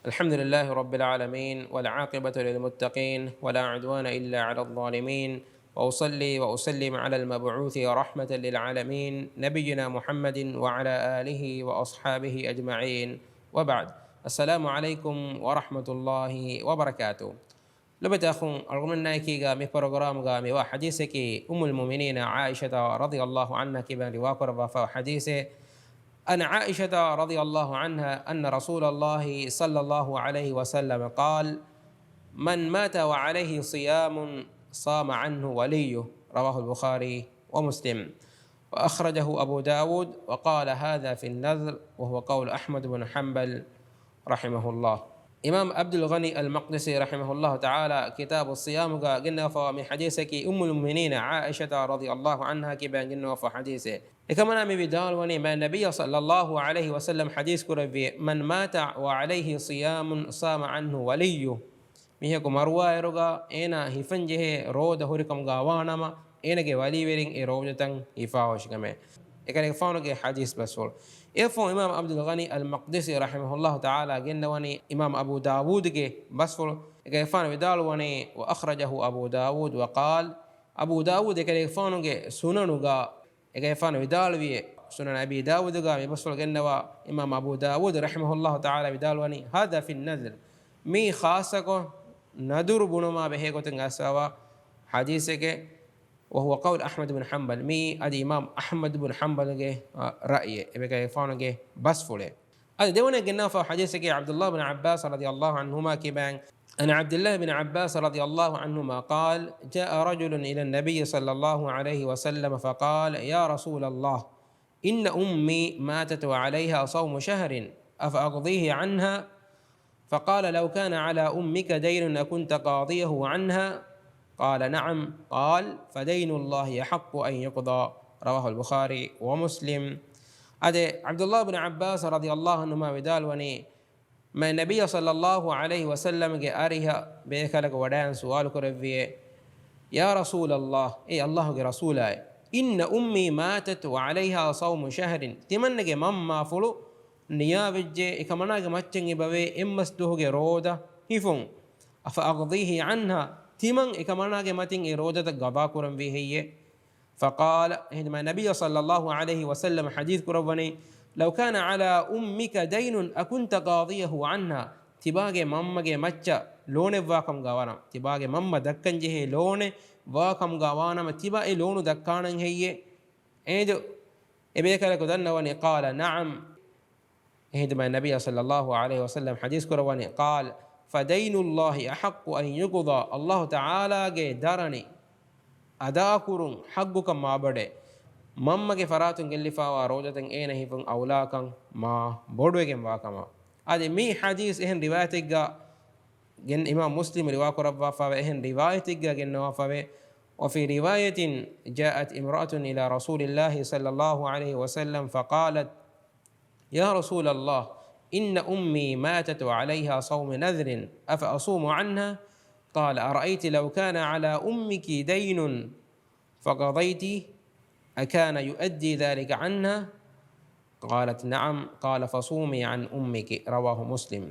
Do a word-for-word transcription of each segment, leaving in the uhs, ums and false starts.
الحمد لله رب العالمين، والعاقبة للمتقين، ولا عدوان إلا على الظالمين، وأصلي وأسلم على المبعوث رحمة للعالمين، نبينا محمد وعلى آله وأصحابه أجمعين، وبعد. السلام عليكم ورحمة الله وبركاته. ލޮބުވެތި އަޚުން، އަޅުގަނޑުމެންނާއެކީގަ މި ޕްރޮގްރާމްގަ މިވާ ޙަދީޘަކީ އުއްމުލް މުއުމިނީނަ ޢާއިޝަތާ ރަޟިޔަﷲ ޢަންހާ ކިބައިން ރިވާކުރައްވާފައިވާ ޙަދީޘެއް. عن عائشة رضي الله عنها أن رسول الله صلى الله عليه وسلم قال: من مات وعليه صيام صام عنه وليه. رواه البخاري ومسلم. وأخرجه أبو داود وقال: هذا في النذر، وهو قول أحمد بن حنبل رحمه الله. އިމާމް ޢަބްދުލް ޣަނީ އަލް މަޤްދިސީ ރަޙިމަހުﷲ ތަޢާލާ ކިތާބުއް ޞިޔާމްގަ ގެންނަވާފައިވާ މި ޙަދީޘަކީ އުއްމުލް މުއުމިނީނަ ޢާއިޝަތާ ރަޟިޔަﷲ ޢަންހާ ކިބައިން ގެންނަވާފައިވާ ޙަދީޘެއް. އެކަމަނާ މި ވިދާޅުވަނީ، މާތް ނަބިއްޔާ ޞައްލަﷲ ޢަލައިހި ވަސައްލަމް ޙަދީޘް ކުރެއްވިއޭ، من مات وعليه صيام صام عنه وليه. މީހަކު މަރުވާއިރުގަ އޭނާ ހިފަންޖެހޭ ރޯދަ ހުރިކަމުގަ ވާނަމަ، އޭނާގެ ވަލީވެރިން އެ ރޯދަތައް ހިފާހުށިކަމެއް. އެކަލޭގެފާނުގެ ޙަދީޘް ބަސްފުޅު. އެއަށްފަހު އިމާމް ޢަބްދުލް ޣަނީ އަލް މަޤްދިސީ ރަޙިމަހުﷲ ތަޢާލާ ގެންނަވަނީ އިމާމް އަބޫ ދާވޫދުގެ ބަސްފުޅު. އެކަލޭގެފާނު ވިދާޅުވަނީ، وأخرجه أبو داود وقال، އަބޫ ދާވޫދު އެކަލޭގެފާނުގެ ސުނަނުގަ އެކަލޭގެފާނު ވިދާޅުވިއޭ، ސުނަން އަބީ ދާވޫދުގަ މި ބަސްފުޅު ގެންނަވާ އިމާމް އަބޫ ދާވޫދު ރަޙިމަހުﷲ ތަޢާލާ ވިދާޅުވަނީ، هذا في النذر، މީ ޚާއްޞަކޮށް ނަދުރު ބުނުމާ ބެހޭ ގޮތުން އައިސްފައިވާ ޙަދީޘެކޭ. وهو قول أحمد بن حنبل، މީ އަދި އިމާމް އަޙްމަދު ބިން ޙަންބަލްގެ، އަ، ރައުޔެއް، އެބަކަލޭގެފާނުގެ ބަސްފުޅެއް. އަދި ދެވަނަ ގެންނާފަ ޙަދީޘަކީ ޢަބްދުﷲ ބިން ޢައްބާސް ރަޟިޔަﷲ ޢަންހުމާ ކިބައިން، عن عبد الله بن عباس رضي الله عنهما قال، جاء رجل إلى النبي صلى الله عليه وسلم فقال، يا رسول الله، إن أمي ماتت وعليها صوم شهر، أفأقضيه عنها؟ فقال، لو كان على أمك دين أكنت قاضيه عنها؟ قال، نعم. قال، فدين الله أحق أن يقضى. رواه البخاري ومسلم. އަދި ޢަބްދުﷲ ބިން ޢައްބާސް ރަޟިޔަﷲ ޢަންހުމާ ވިދާޅުވަނީ، މާތް ނަބިއްޔާ ޞައްލަﷲ ޢަލައިހި ވަސައްލަމްގެ އަރިހަށް ބޭކަލަކު ވަޑައިގެން ސުވާލު ކުރެއްވިއޭ، يا رسول الله، އޭ ﷲގެ ރަސޫލާއޭ، إن أمي ماتت وعليها صوم شهر، ތިމަންނަގެ މަންމާފުޅު ނިޔާވެއްޖެ، އެކަމަނާގެ މައްޗަށް އެބަވޭ އެއްމަސް ދުވަހުގެ ރޯދަ ހިފުން. أفأقضيه عنها، ތިމަން އެކަމަނާގެ މަތިން އެ ރޯދަތައް ގަޟާ ކުރަންވީ ހެއްޔޭ؟ فقال، އެހިނދު މާތް ނަބިއްޔާ ޞައްލަﷲ ޢަލައިހި ވަސައްލަމް ޙަދީޘް ކުރައްވަނީ، لو كان على أمك دين أكنت قاضيه عنها، ތިބާގެ މަންމަގެ މައްޗަށް ލޯނެއްވާކަމުގަ ވާނަމަ، ތިބާގެ މަންމަ ދައްކަންޖެހޭ ލޯނެއް ވާކަމުގަ ވާނަމަ، ތިބާ އެ ލޯނު ދައްކާނަން ހެއްޔޭ؟ އެހިނދު އެބޭކަލަކު ދަންނަވަނީ، قال، نعم. އެހިނދު މާތް ނަބިއްޔާ ޞައްލަﷲ ޢަލައިހި ވަސައްލަމް ޙަދީޘް ކުރައްވަނީ، قال، فدين الله أحق أن يقضى، ﷲ ތަޢާލާގެ ދަރަނި އަދާކުރުން ޙައްޤުކަން މާބޮޑޭ. މަންމަގެ ފަރާތުން ގެއްލިފައިވާ ރޯދަތައް އޭނަ ހިފުން އައުލާކަން މާ ބޮޑުވެގެންވާކަމަށް. އަދި މި ޙަދީޘް އެހެން ރިވާޔަތެއްގަ ގެން އިމާމް މުސްލިމް ރިވާކުރައްވާފައިވޭ، އެހެން ރިވާޔަތެއްގަ ގެންނަވާފައިވޭ، وفي رواية، جاءت امرأة إلى رسول الله صلى الله عليه وسلم فقالت، يا رسول الله، إن أمي ماتت وعليها صوم نذر، أفأصوم عنها؟ قال، أرأيت لو كان على أمك دين فقضيت، أكان يؤدي ذلك عنها؟ قالت، نعم. قال، فصومي عن أمك. رواه مسلم.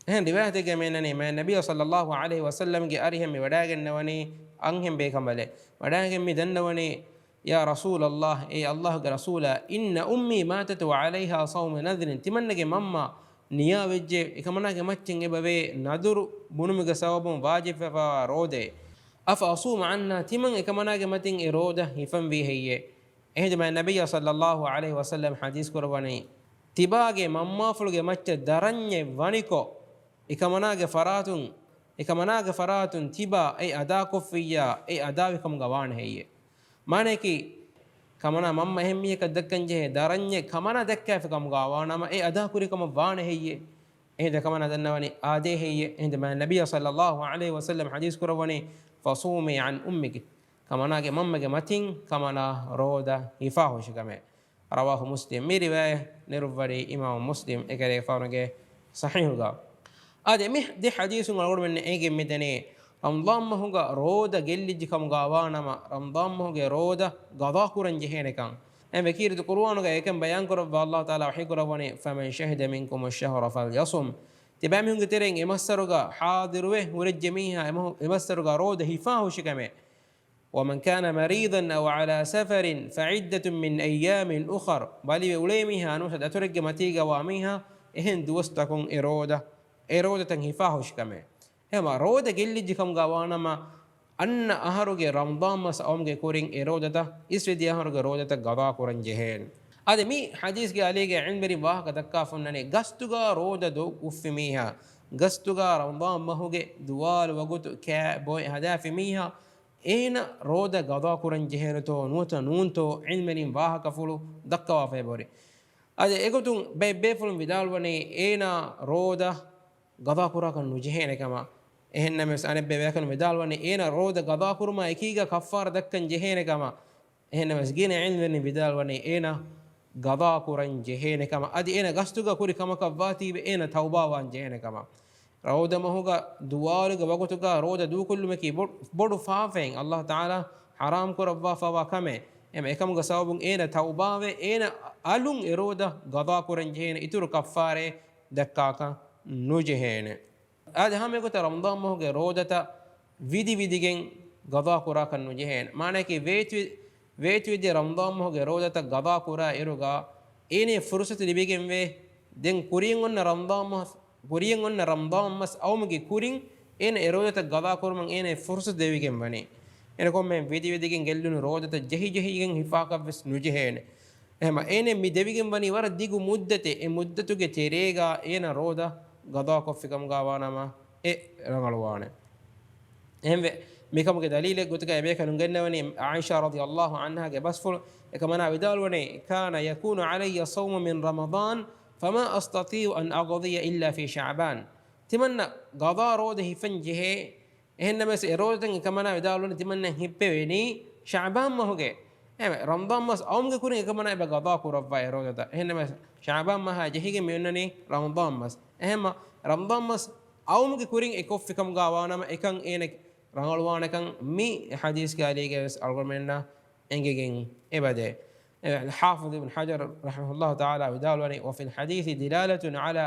އެހެން ރިވާޔަތެއްގައި މި އަންނަނީ، މާތް ނަބިއްޔާ ޞައްލަﷲ ޢަލައިހި ވަސައްލަމްގެ އަރިހަށް މި ވަޑައިގެންނަވަނީ އަންހެން ބޭކަނބަލެއް. ވަޑައިގެން މި ދަންނަވަނީ، يا رسول الله، އޭ ﷲގެ ރަސޫލާ، إن أمي ماتت وعليها صوم نذر، ތިމަންނަގެ މަންމަ ނިޔާވެއްޖެ، އެކަމަނާގެ މައްޗަށް އެބަވޭ ނަދުރު ބުނުމުގެ ސަބަބުން ވާޖިބްވެފައިވާ ރޯދައެއް. أفأصوم عنها، ތިމަން އެކަމަނާގެ މަތިން އެ ރޯދަ ހިފަންވީ ހެއްޔޭ؟ އެހިނދު މާތް ނަބިއްޔާ ޞައްލަﷲ ޢަލައިހި ވަސައްލަމް ޙަދީޘް ކުރައްވަނީ، ތިބާގެ މަންމާފުޅުގެ މައްޗަށް ދަރަންޏެއް ވަނިކޮށް، އެކަމަނާގެ ފަރާތުން، އެކަމަނާގެ ފަރާތުން ތިބާ އެ އަދާކޮށްފިއްޔާ، އެ އަދާވި ކަމުގަ ވާނެ ހެއްޔޭ؟ މާނައަކީ، ކަމަނާ މަންމަ އެހެން މީހަކަށް ދައްކަން ޖެހޭ ދަރަންޏެއް ކަމަނާ ދައްކާފި ކަމުގަ ވާނަމަ، އެ އަދާކުރި ކަމަށް ވާނެ ހެއްޔޭ؟ އެހިނދު ކަމަނާ ދަންނަވަނީ އާދޭ ހެއްޔޭ؟ އެހިނދު މާތް ނަބިއްޔާ ޞައްލަﷲ ޢަލައިހި ވަސައްލަމް ޙަދީޘް ކުރައްވަނީ، فصومي عن أمك، ކަމަނާގެ މަންމަގެ މަތިން ކަމަނާ ރޯދަ ހިފާހުށިކަމެއް. رواه مسلم، މި ރިވާޔަތް ނެރުއްވަރީ އިމާމު މުސްލިމް އެކަލޭގެފާނުގެ ޞަޙީޙުގަ. އާދެ، މި ދެ ޙަދީޘުން އަޅުގަނޑުމެންނަށް އެނގެން މިދަނީ، ރަމަޟާން މަހުގަ ރޯދަ ގެއްލިއްޖެ ކަމުގަ ވާނަމަ، ރަމަޟާން މަހުގެ ރޯދަ ގަޟާ ކުރަން ޖެހޭނެކަން. އެ ވެކީރިތު ޤުރުއާނުގަ އެކަން ބަޔާން ކުރައްވާ، ﷲ ތަޢާލާ ވަޙީ ކުރައްވަނީ، فمن شهد منكم الشهر فليصمه، ތިބާމީހުންގެ ތެރެއިން އެ މައްސަރުގަ ޙާޟިރުވެ ހުރެއްޖެ މީހާ އެ މަހު-، އެ މައްސަރުގަ ރޯދަ ހިފާ ހުށި ކަމެއް. ومن كان مريضا أو على سفر فعدة من أيام أخر. ބަލިވެ އުޅޭ މީހާ ނުވަތަ ދަތުރެއްގެ މަތީގަ ވާ މީހާ އެހެން ދުވަސްތަކުން އެ ރޯދަ، އެ ރޯދަތައް ހިފާ ހުށި ކަމެއް. އެހެމަ ރޯދަ ގެއްލިއްޖެ ކަމުގަ ވާނަމަ، އަންނަ އަހަރުގެ ރަމަޟާން މަސް އައުމުގެ ކުރިން އެ ރޯދަތައް އިސްވެދިޔަ އަހަރުގެ ރޯދަތައް ގަޟާ ކުރަން ޖެހޭނެ. އަދި މި ޙަދީޘްގެ އަލީގެ ޢިލްމުވެރިން ވާހަކަ ދައްކާފަ އޮންނަނީ، ގަސްތުގަ ރޯދަ ދޯ އުފި މީހާ، ގަސްތުގަ ރަމަޟާން މަހުގެ ދުވާލު ވަގުތު ކާ ބޮއެ ހަދާފި މީހާ، އޭނަ ރޯދަ ގަޟާ ކުރަން ޖެހޭނެތޯ ނުވަތަ ނޫންތޯ ޢިލްމުވެރިން ވާހަކަފުޅު ދައްކަވާފައި ބޮޑި. އަދި އެގޮތުން ބައެއް ބޭފުޅުން ވިދާޅުވަނީ އޭނާ ރޯދަ ގަޟާ ކުރާކަށް ނުޖެހޭނެ ކަމަށް. އެހެންނަމަވެސް އަނެއްބައި ބޭކަލުން ވިދާޅުވަނީ އޭނާ ރޯދަ ގަޟާ ކުރުމާ އެކީގަ ކައްފާރަ ދައްކަން ޖެހޭނެ ކަމަށް. އެހެންނަމަވެސް ގިނަ ޢިލްމުވެރިން ވިދާޅުވަނީ އޭނާ ގަޟާ ކުރަން ޖެހޭނެ ކަމަށް. އަދި އޭނާ ގަސްތުގަ ކުރި ކަމަކަށް ވާތީވެ އޭނާ ތައުބާވާން ޖެހޭނެ ކަމަށް. ރޯދަ މަހުގަ ދުވާލުގެ ވަގުތުގަ ރޯދަ ދޫކޮށްލުމަކީ ބޮ-، ބޮޑު ފާފައެއް، ﷲ ތަޢާލާ ޙަރާމް ކުރައްވާފައިވާ ކަމެއް. އެމަ އެކަމުގެ ސަބަބުން އޭނާ ތައުބާވެ އޭނާ އަލުން އެ ރޯދަ ގަޟާ ކުރަން ޖެހޭނެ، އިތުރު ކައްފާރައެއް ދައްކާކަށް ނުޖެހޭނެ. އާދެ، ހަމަ އެގޮތަށް ރަމަޟާން މަހުގެ ރޯދަތައް ވިދި ވިދިގެން ގަޟާ ކުރާކަށް ނުޖެހޭނެ. މާނައަކީ ވޭތުވެ-، ވޭތުވެދިޔަ ރަމަޟާން މަހުގެ ރޯދަތައް ގަޟާ ކުރާ އިރުގަ އޭނަ ފުރުޞަތު ލިބިގެންވޭ. ދެން ކުރިޔަށް އޮންނަ ރަމަޟާން މަހު، ކުރިޔަށް އޮންނަ ރަމަޟާން މަސް އައުމުގެ ކުރިން އޭނަ އެ ރޯދަތައް ގަޟާ ކުރުމަށް އޭނަ ފުރުޞަތު ދެވިގެން ވަނީ. އޭނަ ކޮންމެ ވިދި ވިދިގެން ގެއްލުނު ރޯދަތައް ޖެހި ޖެހިގެން ހިފާކަށްވެސް ނުޖެހޭނެ. އެހެމަ އޭނަ މި ދެވިގެން ވަނީ ވަރަށް ދިގު މުއްދަތެއް. އެ މުއްދަތުގެ ތެރޭގަ އޭނަ ރޯދަ ގަޟާކޮށްފި ކަމުގަ ވާނަމަ އެ ރަނގަޅުވާނެ. އެހެންވެ، މިކަމުގެ ދަލީލެއް ގޮތުގަ އެބޭކަލުން ގެންނަވަނީ ޢާއިޝާ ރަޟިޔަﷲ ޢަންހާގެ ބަސްފުޅު. އެކަމަނާ ވިދާޅުވަނީ، كان يكون علي صوم من رمضان فما أستطيع أن أقضي إلا في شعبان. ތިމަންނަ ގަޟާ ރޯދަ ހިފަން ޖެހޭ. އެހެންނަމަވެސް އެ ރޯދަތައް އެކަމަނާ ވިދާޅުވަނީ ތިމަންނަ ހިއްޕެވެނީ ޝަޢުބާން މަހުގެ. އެ ރަމަޟާން މަސް އައުމުގެ ކުރިން އެކަމަނާ އެބަ ގަޟާ ކުރައްވާ އެ ރޯދަތައް. އެހެންނަމަވެސް ޝަޢުބާން މަހާ ޖެހިގެން މި އޮންނަނީ ރަމަޟާން މަސް. އެހެންމަ ރަމަޟާން މަސް އައުމުގެ ކުރިން އެ ކޮށްފި ކަމުގަ ވާނަމަ އެކަން އޭނަ ރަނގަޅުވާނެކަން މި ޙަދީޘްގެ އަލީގަވެސް އަޅުގަނޑުމެންނަށް އެނގިގެން އެބަދޭ. އެ، އަލްޙާފިޡު އިބްނު ޙަޖަރު ރަޙިމަހުﷲ ތަޢާލާ ވިދާޅުވަނީ، وفي الحديث دلالة على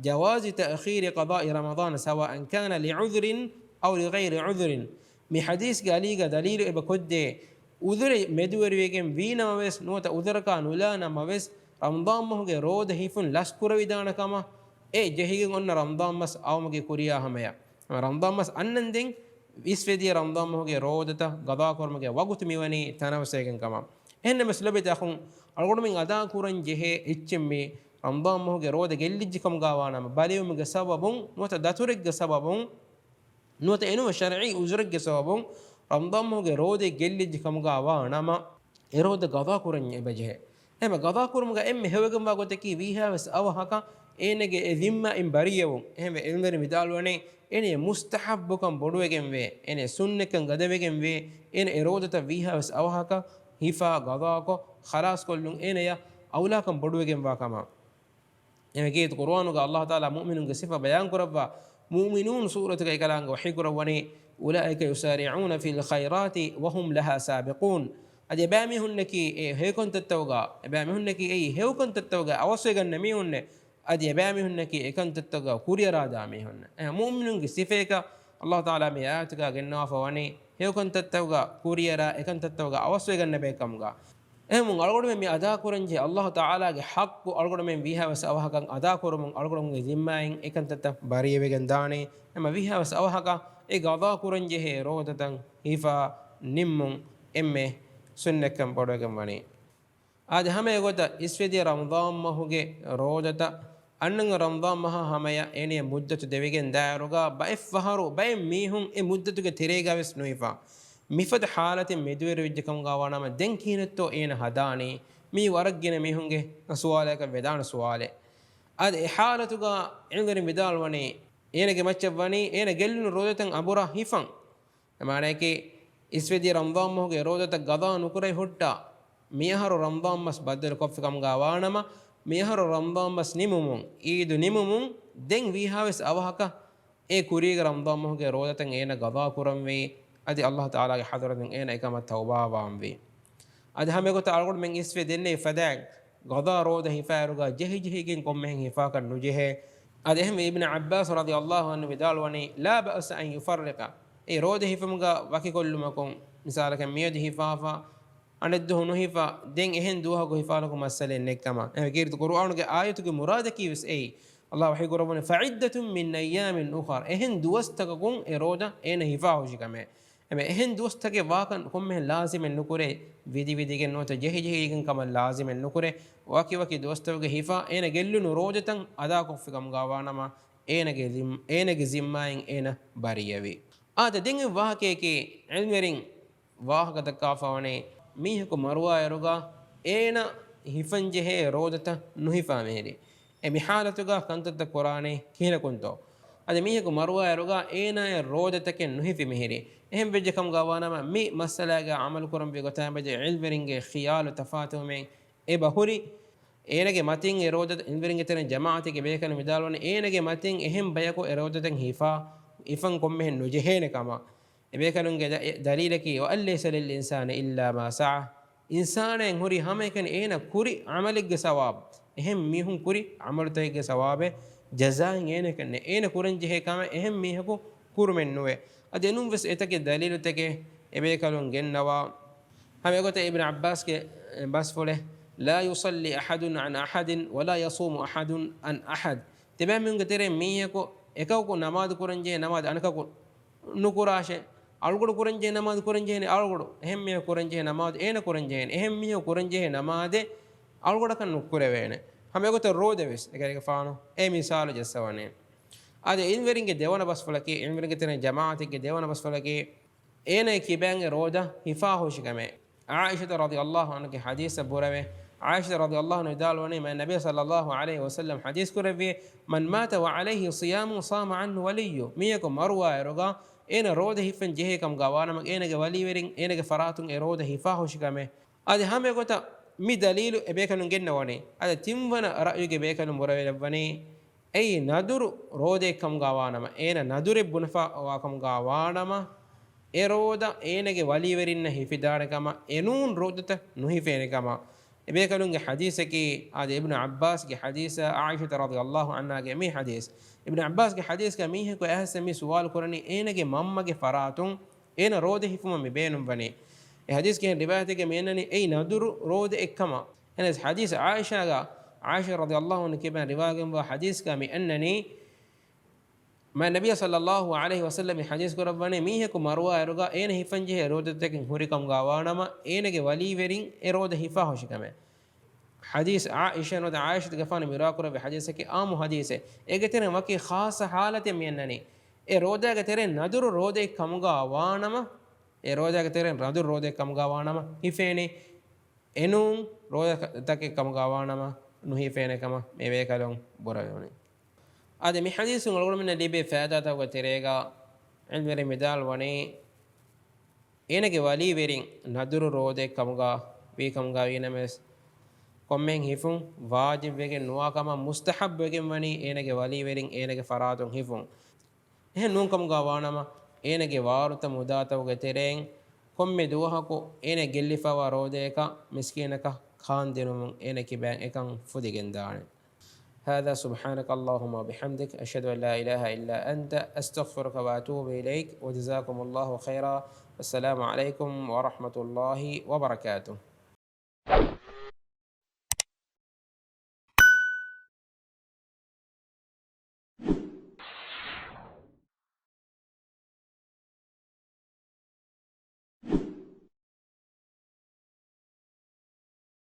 جواز تأخير قضاء رمضان سواء كان لعذر أو لغير عذر. މި ޙަދީޘްގެ އަލީގަ ދަލީލު އެބަ ކޮށްދޭ، ޢުޛުރެއް މެދުވެރިވެގެން ވީނަމަވެސް ނުވަތަ ޢުޛުރަކާ ނުލާ ނަމަވެސް، ރަމަޟާން މަހުގެ ރޯދަ ހިފުން ލަސްކުރެވިދާނެ ކަމަށް އެ ޖެހިގެން އޮންނަ ރަމަޟާން މަސް އައުމުގެ ކުރިޔާ ހަމަޔަށް. ރަމަޟާން މަސް އަންނަން ދެން އިސްވެދިޔަ ރަމަޟާން މަހުގެ ރޯދަތައް ގަޟާކުރުމުގެ ވަގުތު މިވަނީ ތަނަވަސްވެގެން ކަމަށް. އެހެންނަމަވެސް ލޯބިވެތި އަޚުން، އަޅުގަނޑުމެން އަދާކުރަން ޖެހޭ އެއްޗެއް މީ ރަމަޟާން މަހުގެ ރޯދަ ގެއްލިއްޖެ ކަމުގަ ވާނަމަ، ބަލިވުމުގެ ސަބަބުން ނުވަތަ ދަތުރެއްގެ ސަބަބުން ނުވަތަ އެނޫން ޝަރްޢީ ޢުޛުރެއްގެ ސަބަބުން ރަމަޟާން މަހުގެ ރޯދައެއް ގެއްލިއްޖެ ކަމުގަ ވާނަމަ، އެ ރޯދަ ގަޟާ ކުރަން އެބަޖެހޭ. އެހެންވެ، ގަޟާ ކުރުމުގަ އެންމެ ހެޔޮވެގެންވާ ގޮތަކީ ވީހާވެސް އަވަހަކަށް އޭނަގެ އެ ޒިންމާއިން ބަރީއަވުން. އެހެންވެ، ޢިލްމުވެރިން ވިދާޅުވަނީ، އޭނަ މުސްތަޙައްބުކަން ބޮޑުވެގެންވޭ، އޭނަ ސުންނަތްކަން ގަދަވެގެންވޭ، އޭނަ އެ ރޯދަތައް ވީހާވެސް އަވަހަކަށް ހިފާ ގަޟާކޮށް ޚަލާޞްކޮށްލުން އޭނަޔަށް އައުލާކަން ބޮޑުވެގެންވާ ކަމަށް. އެމަގޭ ޤުރުއާނުގަ ﷲ ތަޢާލާ މުއުމިނުންގެ ސިފަ ބަޔާންކުރައްވާ، މުއުމިނޫން ސޫރަތުގަ އެކަލާނގެ ވަޙީކުރައްވަނީ، أولئك يسارعون في الخيرات وهم لها سابقون. އަދި އެބައިމީހުންނަކީ އެ ހެޔޮކަންތައްތަކުގަ، އެބައިމީހުންނަކީ އެއީ ހެޔޮކަންތައްތަކުގަ އަވަސްވެގަންނަ މީހުންނޭ. އަދި އެބައިމީހުންނަކީ އެކަންތައްތަކުގަ ކުރިއަރާދާ މީހުންނޭ. އެ މުއުމިނުންގެ ސިފަޔަކަށް ﷲ ތަޢާލާ މި އާޔަތުގަ ގެންނަވާފަ ވަނީ، ހެޔޮކަންތައްތަކުގަ ކުރިއަރާ، އެކަންތައްތަކުގަ އަވަސްވެގަންނަ ބޭކަމުގަ. އެހެންވުން އަޅުގަނޑުމެން މި އަދާކުރަންޖެހޭ ﷲ ތަޢާލާގެ ޙައްޤު އަޅުގަނޑުމެން ވީހާވެސް އަވަހަކަށް އަދާކުރުމުން އަޅުގަނޑުމެންގެ ޒިންމާއިން އެކަންތައްތައް ބަރީއަވެގެން ދާނެ. އެމަ ވީހާވެސް އަވަހަކަށް އެ ގަޟާ ކުރަންޖެހޭ ރޯދަތައް ހިފާ ނިންމުން އެންމެ ސުންނަތްކަން ބޮޑުވެގެން ވަނީ. އާދެ، ހަމަ އެގޮތަށް އިސްވެދިޔަ ރަމަޟާން މަހުގެ ރޯދަތައް އަންނަން ރަމަޟާން މަހާ ހަމަޔަށް އޭނަޔަށް މުއްދަތު ދެވިގެން ދާއިރުގަ ބައެއް ފަހަރު ބައެއް މީހުން އެ މުއްދަތުގެ ތެރޭގަވެސް ނުހިފާ. މިފަދަ ޙާލަތެއް މެދުވެރިވެއްޖެ ކަމުގަ ވާނަމަ ދެން ކިހިނެއްތޯ އޭނަ ހަދާނީ؟ މީ ވަރަށް ގިނަ މީހުންގެ ސުވާލަކަށް ވެދާނެ ސުވާލެއް. އަދި އެ ޙާލަތުގަ ޢިލްމުވެރިން ވިދާޅުވަނީ، އޭނަގެ މައްޗަށް ވަނީ އޭނަ ގެއްލުނު ރޯދަތައް އަނބުރާ ހިފަން. އެ މާނައަކީ، އިސްވެދިޔަ ރަމަޟާން މަހުގެ ރޯދަތައް ގަޟާ ނުކުރެވި ހުއްޓާ، މިއަހަރު ރަމަޟާން މަސް ބައްދަލުކޮށްފި ކަމުގަ ވާނަމަ، މިއަހަރު ރަމަޟާން މަސް ނިމުމުން، ޢީދު ނިމުމުން، ދެން ވީހާވެސް އަވަހަކަށް އެ ކުރީގެ ރަމަޟާން މަހުގެ ރޯދަތައް އޭނަ ގަޟާ ކުރަންވީ، އަދި ﷲ ތަޢާލާގެ ޙަޟްރަތުން އޭނަ އެކަމަށް ތައުބާވާންވީ. އަދި ހަމަ އެގޮތަށް އަޅުގަނޑުމެން އިސްވެ ދެންނެވި ފަދައިން، ގަޟާ ރޯދަ ހިފާއިރުގަ ޖެހިޖެހިގެން ކޮންމެހެން ހިފާކަށް ނުޖެހޭ. އަދި އެހެންވެ އިބްނު ޢައްބާސް ރަޟިޔަﷲ ޢަންހު ވިދާޅުވަނީ، لا بأس أن يفرق، އެ ރޯދަ ހިފުމުގަ ވަކިކޮށްލުމަކުން، މިސާލަކަށް މިއަދު ހިފާފަ، އަނެއްދުވަހު ނުހިފާ، ދެން އެހެން ދުވަހަކު ހިފާލުކު މައްސަލައެއް ނެތްކަމަށް. އެ ކީރިތި ޤުރުއާނުގެ އާޔަތުގެ މުރާދަކީ ވެސް އެއީ. ﷲ ވަޙީ ކުރައްވަނީ، فعدة من أيام أخر، އެހެން ދުވަސްތަކަކުން އެ ރޯދަ އޭނަ ހިފާހުށި ކަމެއް. އެމެ އެހެން ދުވަސްތަކެއް ވާކަން ކޮންމެހެން ލާޒިމެއް ނުކުރޭ، ވިދި ވިދިގެން ނުވަތަ ޖެހި ޖެހިގެން ކަމަށް ލާޒިމެއް ނުކުރޭ، ވަކި ވަކި ދުވަސްތަކުގެ ހިފާ އޭނަ ގެއްލުނު ރޯދަތައް އަދާކޮށްފި ކަމުގަ ވާނަމަ، އޭނަގެ ޒިން-، އޭނަގެ ޒިންމާއިން އޭނަ ބަރީއަވީ. އާދެ، ދެން އެ ވާހަކަޔަކީ ޢިލްމުވެރިން ވާހަކަ ދައްކާފަވަނީ، މީހަކު މަރުވާއިރުގަ އޭނަ ހިފަންޖެހޭ ރޯދަތައް ނުހިފާ މިހިރީ. އެ މި ޙާލަތުގަ ކަންތައްތައް ކުރާނީ ކިހިނަކުންތޯ؟ އަދި މީހަކު މަރުވާއިރުގަ އޭނާއަށް ރޯދަތަކެއް ނުހިފި މިހިރީ. އެހެން ވެއްޖެ ކަމުގަ ވާނަމަ، މި މައްސަލާގަ ޢަމަލު ކުރަންވީ ގޮތާމެދު ޢިލްމުވެރިންގެ ޚިޔާލު ތަފާތުވުމެއް އެބަ ހުރި. އޭނަގެ މަތިން އެ ރޯދަ، ޢިލްމުވެރިންގެ ތެރެއިން ޖަމާޢަތެއްގެ ބޭކަލުން ވިދާޅުވަނީ، އޭނަގެ މަތިން އެހެން ބަޔަކު އެ ރޯދަތައް ހިފާ، ހިފަން ކޮންމެހެން ނުޖެހޭނެ ކަމަށް. އެބޭކަލުންގެ ދަ-، އެ ދަލީލަކީ، وأن ليس للإنسان إلا ما سعى، އިންސާނާއަށް ހުރި ހަމައެކަނި އޭނަ ކުރި ޢަމަލެއްގެ ސަވާބު، އެހެން މީހުން ކުރި ޢަމަލުތަކެއްގެ ސަވާބެއް ޖަޒާއިން އޭނައަކަށް ނެތް. އޭނަ ކުރަންޖެހޭ ކަމެއް އެހެން މީހަކު ކުރުމެއް ނުވޭ. އަދި އެނޫން ވެސް އެތަކެއް ދަލީލުތަކެއް އެބޭކަލުން ގެންނަވާ. ހަމަ އެގޮތަށް އިބްނު ޢައްބާސްގެ ބަސްފުޅެއް، لا يصلي أحد عن أحد ولا يصوم أحد عن أحد. ތިބޭ މީހުންގެ ތެރެއިން މީހަކު އެކަކު ނަމާދު ކުރަންޖެހޭ ނަމާދު އަނެކަކު ނުކުރާށޭ. އަޅުގަނޑު ކުރަންޖެހޭ ނަމާދު ކުރަންޖެހޭނީ އަޅުގަނޑު. އެހެން މީހަކު ކުރަންޖެހޭ ނަމާދު އޭނަ ކުރަންޖެހޭނެ. އެހެން މީހަކު ކުރަންޖެހޭ ނަމާދެއް އަޅުގަނޑަކަށް ނުކުރެވޭނެ. ހަމަ އެގޮތަށް ރޯދަ ވެސް އެކަލޭގެފާނު އެ މިސާލު ޖައްސަވަނީ. އާދެ، ޢިލްމުވެރިންގެ ދެވަނަ ބަސްފުޅަކީ، ޢިލްމުވެރިންގެ ތެރެއިން ޖަމާޢަތެއްގެ ދެވަނަ ބަސްފުޅަކީ، އޭނަގެ ކިބައިން އެ ރޯދަ ހިފާހުށި ކަމެއް. ޢާއިޝަތު ރަޟިޔަﷲ ޢަންހާގެ ޙަދީޘްއަށް ބުރަވޭ. ޢާއިޝަތު ރަޟިޔަﷲ ޢަންހާ ވިދާޅުވަނީ، މާތް ނަބީ ޞައްލަﷲ ޢަލައިހި ވަސައްލަމް ޙަދީޘް ކުރެއްވި، من مات وعليه صيام صام عنه وليه. މީހަކު މަރުވާއިރުގަ އޭނަ ރޯދަ ހިފަން ޖެހޭ ކަމުގަ ވާނަމަ، އޭނަގެ ވަލީވެރިން އޭނަގެ ފަރާތުން އެ ރޯދަ ހިފާހުށި ކަމެއް. އަދި ހަމަ އެގޮތަށް މި ދަލީލު އެބޭކަލުން ގެންނަވަނީ. އަދި ތިންވަނަ ރައުޔުގެ ބޭކަލުން ބުރަވެލައްވަނީ، އެއީ ނަދުރު ރޯދައެއް ކަމުގަ ވާނަމަ، އޭނަ ނަދުރެއް ބުނެފަ ވާ ކަމުގަ ވާނަމަ، އެ ރޯދަ އޭނަގެ ވަލީވެރިންނަށް ހިފިދާނެ ކަމަށް، އެނޫން ރޯދަތައް ނުހިފޭނެ ކަމަށް. އެބޭކަލުންގެ ޙަދީޘަކީ، އާދެ، އިބްނު ޢައްބާސްގެ ޙަދީޘާ، ޢާއިޝަތު ރަޟިޔަﷲ ޢަންހާގެ މި ޙަދީޘް. އިބްނު ޢައްބާސްގެ ޙަދީޘްގަ މީހަކު އައިސް މި ސުވާލު ކުރަނީ، އޭނަގެ މަންމަގެ ފަރާތުން އޭނަ ރޯދަ ހިފުމަށް މި ބޭނުންވަނީ. އެ ޙަދީޘްގެ ރިވާޔަތެއްގަ މި އަންނަނީ އެއީ ނަދުރު ރޯދައެއް ކަމަށް. އެހެނަސް ޙަދީޘް ޢާއިޝާގަ، ޢާއިޝާ ރަޟިޔަﷲ ޢަންހާ ކިބައިން ރިވާޔަތްވާ ޙަދީޘްގަ މި އަންނަނީ، މާތް ނަބިއްޔާ ޞައްލަﷲ ޢަލައިހި ވަސައްލަމް ޙަދީޘް ކުރައްވަނީ، މީހަކު މަރުވާއިރުގަ އޭނަ ހިފަންޖެހޭ ރޯދަތަކެއް ހުރިކަމުގަ ވާނަމަ، އޭނަގެ ވަލީވެރިން އެ ރޯދަ ހިފާހުށި ކަމެއް. ޙަދީޘް ޢާއިޝާ ނުވަތަ ޢާއިޝަތުގެފާނު މި ރިވާކުރެއްވި ޙަދީޘަކީ ޢާއްމު ޙަދީޘެއް. އޭގެ ތެރެއިން ވަކި ޚާއްޞަ ޙާލަތެއް މި އަންނަނީ. އެ ރޯދާގެ ތެރެއިން ނަދުރު ރޯދައެއް ކަމުގަ ވާނަމަ، އެ ރޯދާގެ ތެރެއިން ނަދުރު ރޯދައެއް ކަމުގަ ވާނަމަ ހިފޭނީ. އެނޫން ރޯދަތަކެއް ކަމުގަ ވާނަމަ ނުހިފޭނެ ކަމަށް މި ބޭކަލުން ބުރަވެވުނީ. އާދެ، މި ޙަދީޘުން އަޅުގަނޑުމެންނަށް ލިބޭ ފައިދާތަކުގެ ތެރޭގަ ޢިލްމުވެރިން ވިދާޅުވަނީ، އޭނަގެ ވަލީވެރިން ނަދުރު ރޯދައެއް ކަމުގަ ވީ ކަމުގަ ވީނަމަވެސް، ކޮންމެހެން ހިފުން ވާޖިބުވެގެން ނުވާ ކަމަށް މުސްތަޙައްބުވެގެން ވަނީ އޭނަގެ ވަލީވެރިން އޭނަގެ ފަރާތުން ހިފުން. އެހެން ނޫން ކަމުގަ ވާނަމަ، އޭނަގެ ވާރުތަ މުދާތަކުގެ ތެރެއިން ކޮންމެ ދުވަހަކު އޭނަ ގެއްލިފައިވާ ރޯދަޔަކަށް މިސްކީނަކަށް ކާންދިނުމުން އޭނަ ކިބައިން އެކަން ފުދިގެންދާނެ. هذا سبحانك اللهم وبحمدك، أشهد أن لا إله إلا أنت، أستغفرك وأتوب إليك، وجزاكم الله خيرا، والسلام عليكم ورحمة الله وبركاته.